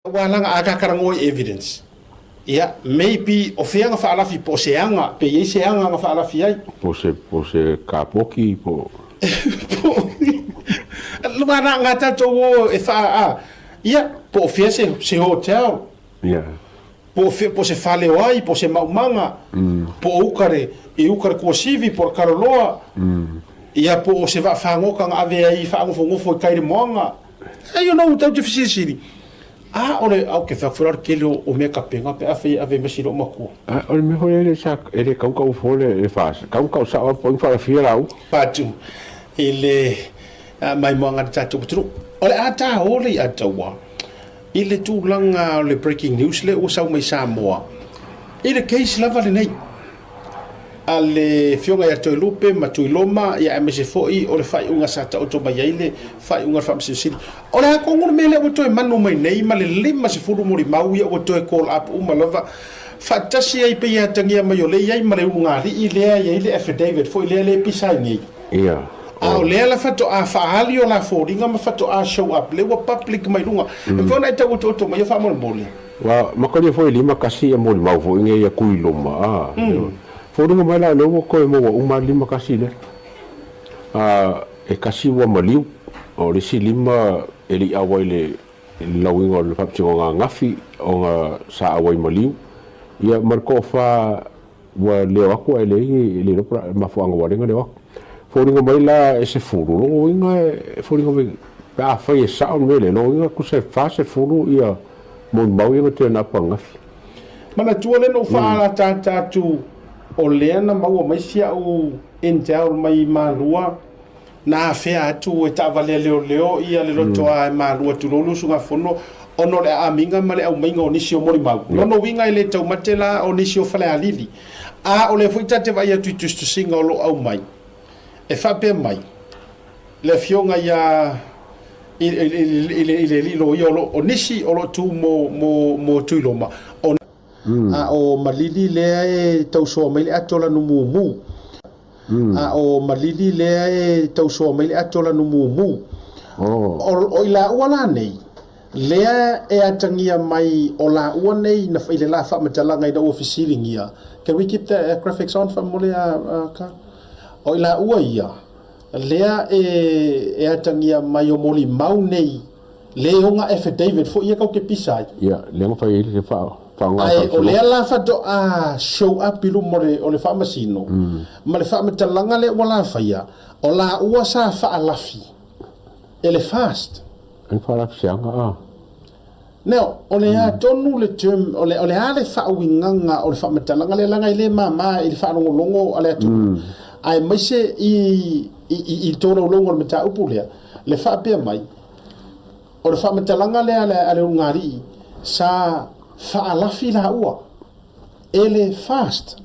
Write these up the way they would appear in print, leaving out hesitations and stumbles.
Ua laga a kakalagoa i evidence. Ia, maybe o fea na faalafi po o se aga, pe i ai se aga na faalafi ai. Po se, po se kapoki po. Ua laga tatou o e faa, a, ia, po o fea se, se hotel. Ia. Po o fea, po o se fale o ai, po o se maumaga, po o uka le, i uka le Tuasivi, po o le Kaloloa. Ia, po o se vaafagota na ave ai faanofonofo i tai le moana. Ai ona ua tau te fesilisili, a o le au ke whakawhera o le tele o mea kapena pe a whai ave masi loo matua. A o le mea foi le sa e le kau kau fo le fa kau kau sa o po whalafia lau. Patu i le maimoaga le tatou atunuu. O le a tā o le i ataua i le tulaga o le breaking news lea ua sau mai Samoa i le case lava lenei. a le Afioga ia Toelupe ma Tuiloma, ia aemaise foi o le faaiuga sa taoto mai ai le faaiuga a le Faamasino Sili. O le a tonu le mea lea ua toe manu mai nei ma le 50 molimau ia ua toe call up uma lava faatasi ai pei e atagia mai o lea e i ai ma le ulugalii lea e i ai le affidavit foi lea lea e pisa ai nei. Ia. A o lea la faatoa faaali o la foliga ma faatoa show up lea ua public mai luga. E mafai ona e tau otooto maia faamolemole. Ua makalia foi e 51 ia molimau foi nei ia Tuiloma a foliga mai la o lea ua toe maua uma le 51 lea. A e tasi ua maliu, o le isi lima e le i auai i le lauiga o le faamasinoga ananafi ona sa auai maliu. Ia ma le toafa ua leo atu ae leai e le iloa po o le a le mafuaaga ua ala ai ona leo atu. Foliga mai la e 10, o lona uiga e foliga mai pe afai e sao le mea lea, o lona uiga tusa e 40 ia molimau ia na toe napa ananafi. Manatua lea na ou faaataata atu o lea na maua mai si au intel mai Malua na afea atu e taavale a leoleo ia le lotoa e Malua tulou le usugafono ona o le aamiga ma le aumaiga o nisi o molimau. Lona uiga e le taumate la o nisi o Falealili. A o lea foi ta te vaai atu i tusitusiga o lo o aumai e faapea mai le afioga ia i le alii loia o lo o nisi o lo o tu mo mo mo Tuiloma o a o Malili lea e tausoa mai le ato lanu mumu. A o Malili lea e tausoa mai le ato lanu mumu. O i laua la nei, lea e atagia mai o laua nei na i le la faamatalaga ina ua fesiligia, can we keep the graphics on faamolemole a Carl? O i laua ia, lea e atagia mai o molimau nei Le ona affidavit foi ia kau te pisa ai. Ia, lea na fai ai le faaaoga Ae o lea la faatoa show up i luma o le faamasino ma le faamatalaga lea ua la faia, o laua sa faalafi e le fast. E faalafi se aga a? Now, o le a tonu le term, o le, o le a le faauigaga o le faamatalaga lea leaga e le mama i le faalogologo a le atunuu, aemaise i, i, i, i le tolaulauga o le mataupu lea, le faapea mai, O le faamatalaga lea a le ulugalii, sa faalafi laua e le fast.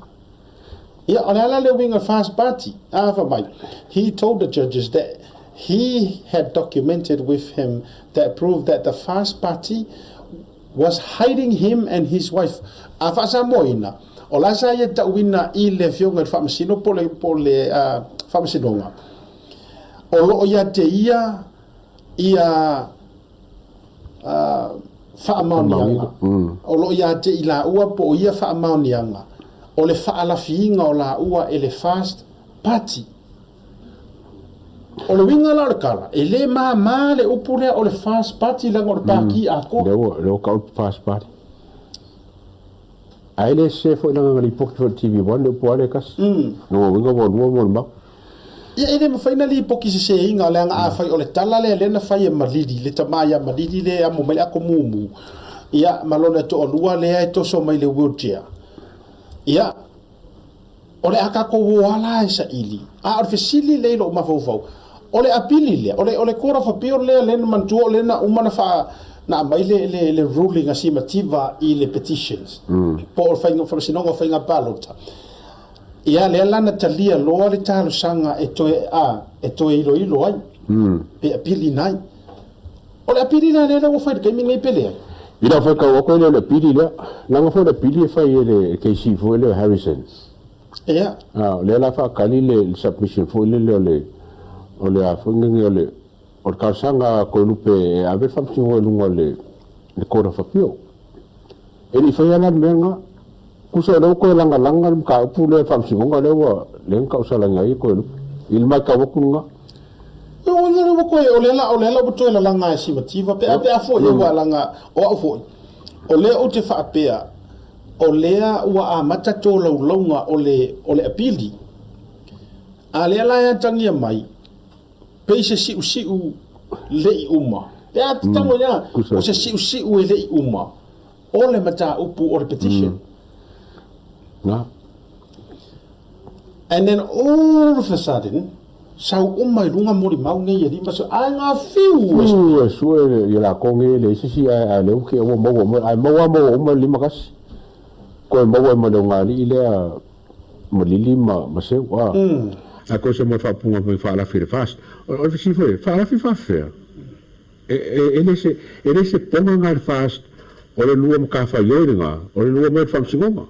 Ia, o le a la le uiga fast party? A fai mai, he told the judges that he had documented with him that proved that the fast party was hiding him and his wife. A faasamoaina, o la sa ia tauina i le afioga i le faamasino po o le faamasinoga, o lo o ia te ia ia faamaoniaga, o lo o ia te i laua po o ia faamaoniaga o le faalafiina o laua e le First Party. O le uiga la o le tala, e le māmā le upu lea o le First Party leaga o le Pāti atoa. Lea ua, lea ua tau le First Party. Ae le sese foi leaga na lipoti foi i le TV1 le upu lava lea e tasi. Lona uiga ua lua molimau. Ia, e le mafai ona lipoti seseina, leaga afai o le tala lea lea na fai e Malili, le tama ia Malili lea e amo mai le ato mumu, ia, ma lona toalua lea e toso mai le wheelchair. Ia, o le a tatou o lava la e saili. A o le fesili lea i lou mafaufau, o le apili lea, o le, o le Court of Appeal lea lea na manatua o lea na uma ona faa, na aumai le, le, le ruling a Simativa i le petitions, po o le faiga, Faamasinoga o Faiga Palota. Ia, lea la na talia loa le talosaga e toe, a, e toe iloilo ai, pe apiliina ai. O le apili la lea la ua fai i le taimi lenei pe leai? I lau faitau atu e le o le apili lea. Leaga foi o le apili e fai e le KC foi lea o Harrison. Ia. A, o lea la e faatali le submission foi lele o le, o le a foi nei o le, o le talosaga a Toelupe e ave le faamasinoga i luga o le. Le Court of Appeal. E le i faia la le mea lena. Tusa o lea ua toe lagalaga le mataupu lea i le Faamasinoga lea ua lea na tausalaina ai Toelupe i le matau atu lena. O lea ua toe, o lea la, o lea la ua toe lalaga e Simativa pe a pe a foi ua laga, o au foi, o lea ou te faapea, o lea ua amata tolaulauga o le, o le apili. A lea la e atagia mai, pei se siusiu le i uma. Pe a tago ia, o se siusiu e le i uma o le mataupu o le petition. Na. And then all of a sudden, sau uma i luga molimau nei e 50, ae gafiu e. Fiu e sue i latou nei e leai se isi ae ae lea ua te ua maua uma ae maua maua uma le 51. Toe maua ai ma le ogalii lea Malili ma ma Seu a. Ae koe se moe faapuga mai faalafi i le FAST. O le fesili foi, faalafi faafefea? E, e, e le se, e le se poga lena i le FAST, o le lua matafaioi lena, o le lua mai o le Faamasinoga.